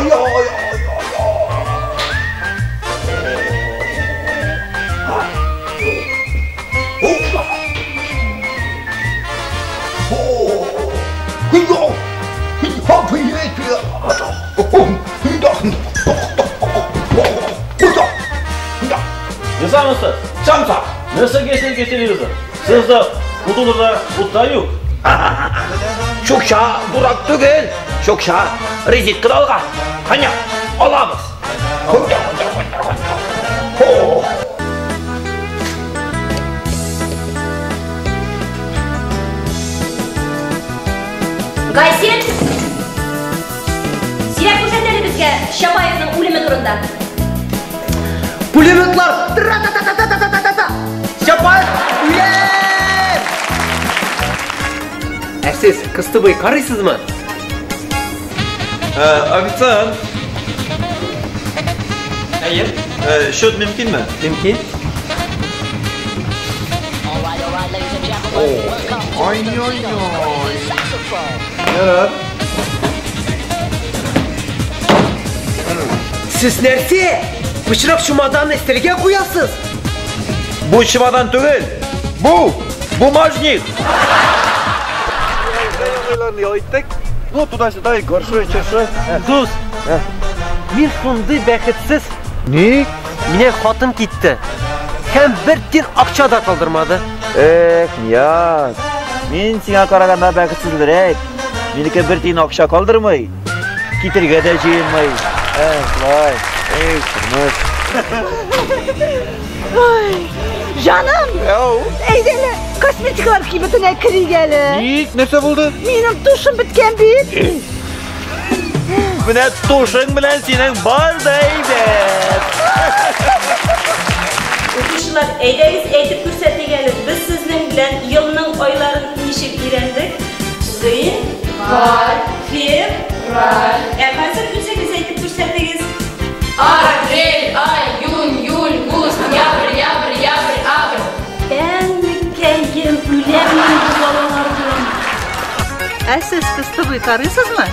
Ай, ай, ай, Исәнмесез. Самса. Нәрсәгә син китерегез? Сездә утылырда утта юк. Чукча дурак түгел. Чукча резидка да алган. Кanya, алабыз. Гайсин! Сөйләп күрсәт әле безгә Чапаевның үлеме турында. Пулеметлар! Тра-та-та-та-та-та-та-та! Чапаев үләм! Ә сез кыстыбый карыйсызмы? Официант. Әйе. Счет мөмкинме? Мөмкин. Ай-яй-яй. Ярар. Сез нәрсә? Пычрак чемоданны өстәлгә куясыз? Бу чемодан түгел. Бу бумажник. Ну, туда-сюда, и горшой, чашой. Дус, мин шундый бәхетсез. Ник? Мине хатын китте. Һәм бер тин акча да калдырмады. Эх, Нияз. Мин сиңа караганда бәхетсезрәк. Минеке бер тиен акча калдырмый. Китергә дә җыенмый. Эх, шулай. Эй, тормыш. Җаным! Әйдә әле, косметикалар кибетенә керик әле. Ник? Нәрсә булды? Минем тушым беткән бит. Менә тушың белән синең бар да әйбәт. Укучылар, әйдәгез әйтеп күрсәтик әле, без сезнең белән елның айларын ничек өйрәндек? Гыйнвар, февраль. Ә хәзер үзегез әйтеп күрсәтегез. Апрель, ай, июнь, июль, август, ноябрь, ябрь, ябрь, абрь. Әнекәем, үләм мин бу балалардан. Ә сез кыстыбый карыйсызмы?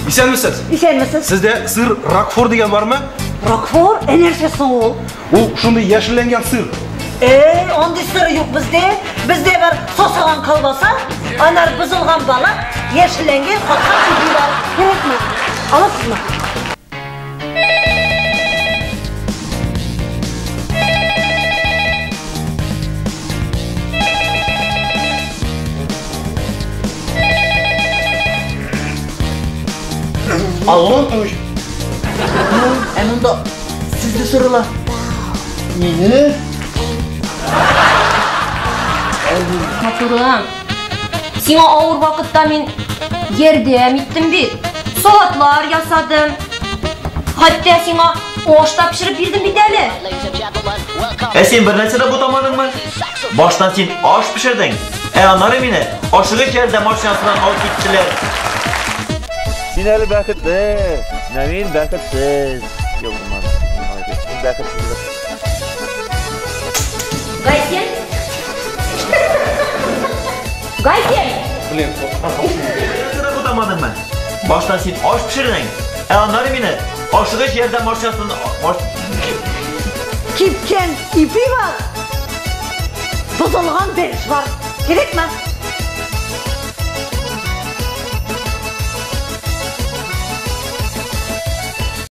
Исәнмесез. Исәнмесез. Сездә сыр Рокфор дигән бармы? Рокфор ә нәрсә соң ул? Ул шундый яшелләнгән сыр. Эй, андый сыр юк бездә. Бездә бар сосыган колбаса, аннары бозылган балык, яшелләнгән каткан ипи бар. Кирәкме? Аласызмы? Алло? Ә монда сезне сорыла. Мине? Матурым, сиңа авыр вакытта мин ярдәм иттем бит. Салатлар ясадым. Хәтта сиңа аш та пешереп бирдем бит әле. Ә син бер нәрсә дә бутамадыңмы? Баштан син аш пешердең, ә аннары мине ашыгыч ярдәм машинасыннан алып киттеләр. Син әле бәхетле, менә мин бәхетсез. Юк, булмады. Мин бәхетсез. Гайсин? Гайсин! Блин, Нәрсә дә бутамадыңмы? Баштан син аш пешердең, ә аннары мине ашыгыч ярдәм машинасыннан Кипкән ипи бар. Бозылган бәлеш бар. Кирәкме?